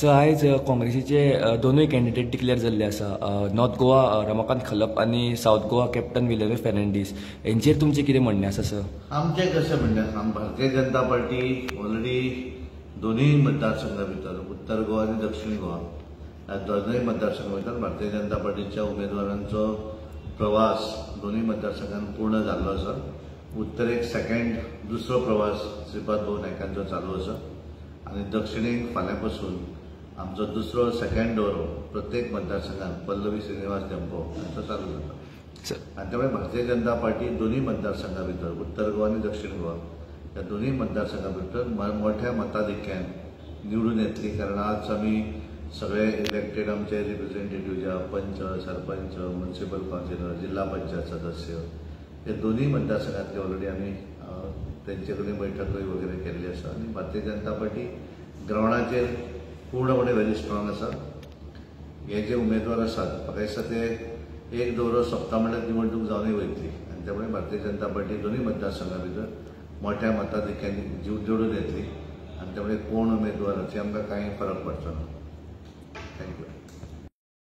So आयज काँग्रेसीचे दोनूय कॅन्डिडेट डिक्लेअर जाल्ले आसा, नॉर्थ गोवा रमाकांत खलप आनी सावथ गोवा कॅप्टन विलेनो फेर्नांडीस, हेंचेर तुमचें कितें म्हणणें आसा सर? आमचें कशें म्हणणें आसा, भारतीय जनता पार्टी ऑलरेडी दोनूय मतदारसंघा भितर, उत्तर गोवा आनी दक्षिण गोवा ह्या दोनूय मतदारसंघा भितर भारतीय जनता पार्टीच्या उमेदवारांचो प्रवास दोनूय मतदारसंघान पूर्ण जाल्लो आसा. उत्तरेक सेकंड दुसरो प्रवास श्रीपाद भाऊ नायकांचो चालू आसा आनी दक्षिणेक फाल्यां पासून आमचो दुसरो सेकंड दौरो प्रत्येक मतदारसंघात पल्लवी श्रीनिवास टेम्पो हांचो चालू जाता. आनी त्यामुळे भारतीय जनता पार्टी दोनूय मतदारसंघा भितर, उत्तर गोवा आनी दक्षिण गोवा ह्या दोनूय मतदारसंघा भितर मोठ्या मताधिक्यान निवडून येतली. कारण आज आमी सगळे इलेक्टेड आमचे रिप्रेझेंटेटिव्ह जे पंच, सरपंच, म्युनिसिपल कावन्सिलर, जिल्हा पंचायत सदस्य हे दोनूय मतदारसंघातले ऑलरेडी आमी तेंचे कडेन बैठकूय वगैरे केल्ली आसा आनी भारतीय जनता पार्टी ग्रावंडाचेर पूर्णपणे व्हेरी स्ट्रॉंग आसा. हे जे उमेदवार आसात म्हाका दिसता ते एक दौरो सोंपता म्हणल्यार निवडणूक जावनूय वयतली आनी त्यामुळे भारतीय जनता पार्टी दोनूय मतदारसंघा भितर मोठ्या मताधिक्यान जोडून येतली आनी त्यामुळे कोण उमेदवार हाचे आमकां कांय फरक पडचो ना. Thank you.